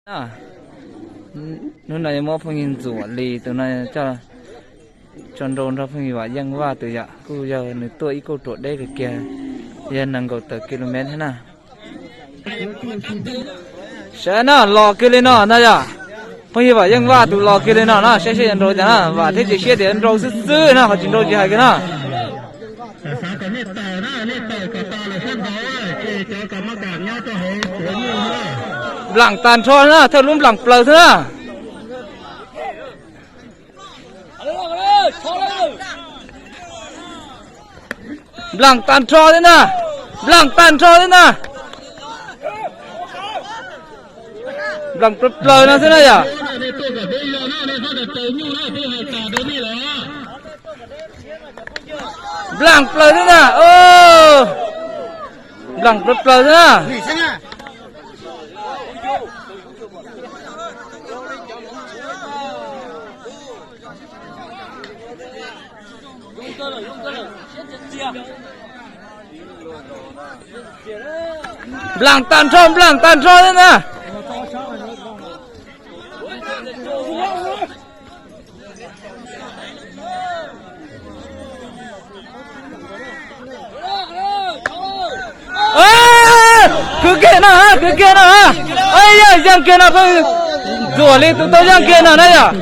Na, hnub no yuav muab phooj ywg Ntxuam Lis tus no coj tso nrau nrog phooj ywg Vam Yeej Vaj tus yom, kuj yog nws tuaj ib kauj ruam deb kawg kiag, yog nees nkaum tawm kilomev thiab na. Saib na, los kiag li no na yom. Phooj ywg Vam Yeej Vaj tus los kiag li no na, saib seb yuav nrau cas na, vam thiab cia siab tias nrau xwb xwb na, qhov tsis nrau tsis hais kiag na. Nplaam tag nrho na, thawj lub nplaam plaws xwb na. Nplaam tag nrho thiab na, nplaam tag nrho thiab na. Nplaam plaws plaws no xwb na yom. Nplaam plaws thiab na. Nplaam plaws plaws thiab na. Nplaam tag nrho, nplaam tag nrho thiab na. Kwv kiag no, kwv kiag no. Yog yeej kiag no, Ntxuam Lis tus tau yeej kiag no na yom.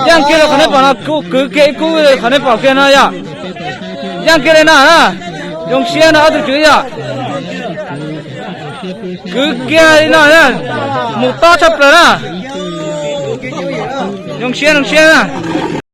Yeej kiag li qhov nej pom no, kuj kwv kiag ib kub li qhov nej pom kiag no yom. Yeej kiag li no na. Zoo siab no ob tug tswv yom. Kwv kiag li no na. Mus tob tshaj plaws na. Zoo siab, zoo siab na.